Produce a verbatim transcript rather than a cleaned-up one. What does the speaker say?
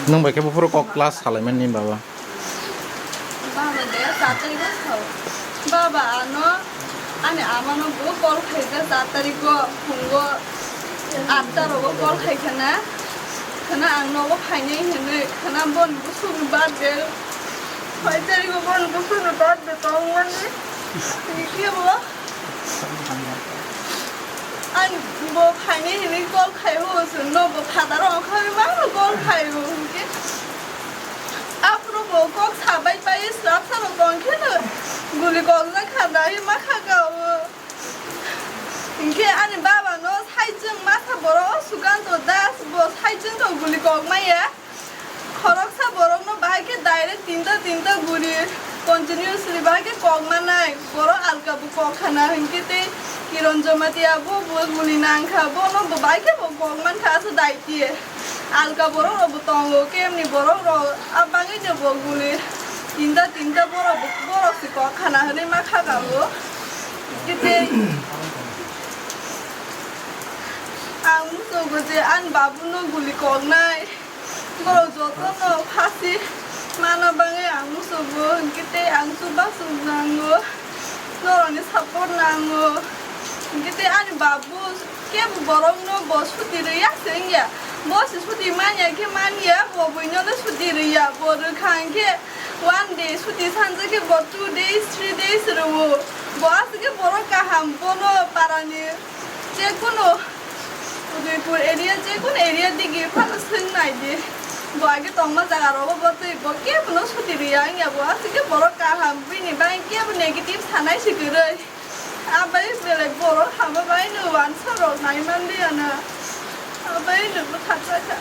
Nwng bai khe buphuru kok class salaimani baba. Baba de saat tarikh o sao. Baba ano ani amano bo call khaijak saat tarikh o phungo atta rogo call khai khana. Khana ang nogo phainai hinwi khana boni bwswkni birthday. Soi tarikh o boni bwswkni birthday tongmani. Hwnkhe bo Ang bo phainai hinwi call khai o, chwngno bo phataro ongkhorwi mano call khai o, hinkhe aphuru bo kok sabai pai swrapsa rok tong kheno guli kokjak kha da, hi ma kha ka o. Hinkhe ani baba no saichwng masa borok o Sukanto Das bo saichwng to guli kok maya. Khoroksa borokno bahai khe direct tinta tinta guli continuously bahai khe kok manai. Borok alka bo kok khana hinkhe tei Kiron Jamatia bo bo guli nang kha, bono bo bahai khe bo kok man kha aswk daiti. Alka borok rok bo tongo, kemni borok rok a bangwi no bo guli tinta tinta borok bo, borok se kok khana hinwi ma kha ka bo. Hinkhe tei ang muchungo je ani babu no guli kok nai. Borok jotono phasi mana bagwi ang musugo, hinkhe tei ang chubachu nango, norokni support nango. Hinkhe tei ani babu kebo borokno bo suti rwya se wngya, bo se suti manya khe manya, bo buinono suti rwya, bo rwkha hinkhe one day suti sanjak khe bo two days, three days rwo, bo aswk khe borok kaham, bono parani. Jekunu Udaipur area, jekunu area digi phano swng nai di. Bo age tongma jaga rogo bo twi bo kebono suti rwya wngya bo. Aswk khe borok kaham, bini bai kebo negative sanai se kwrwi. Abai belai borok hama bai no uansa rok nai man liya na. Abai no bwkha chakha.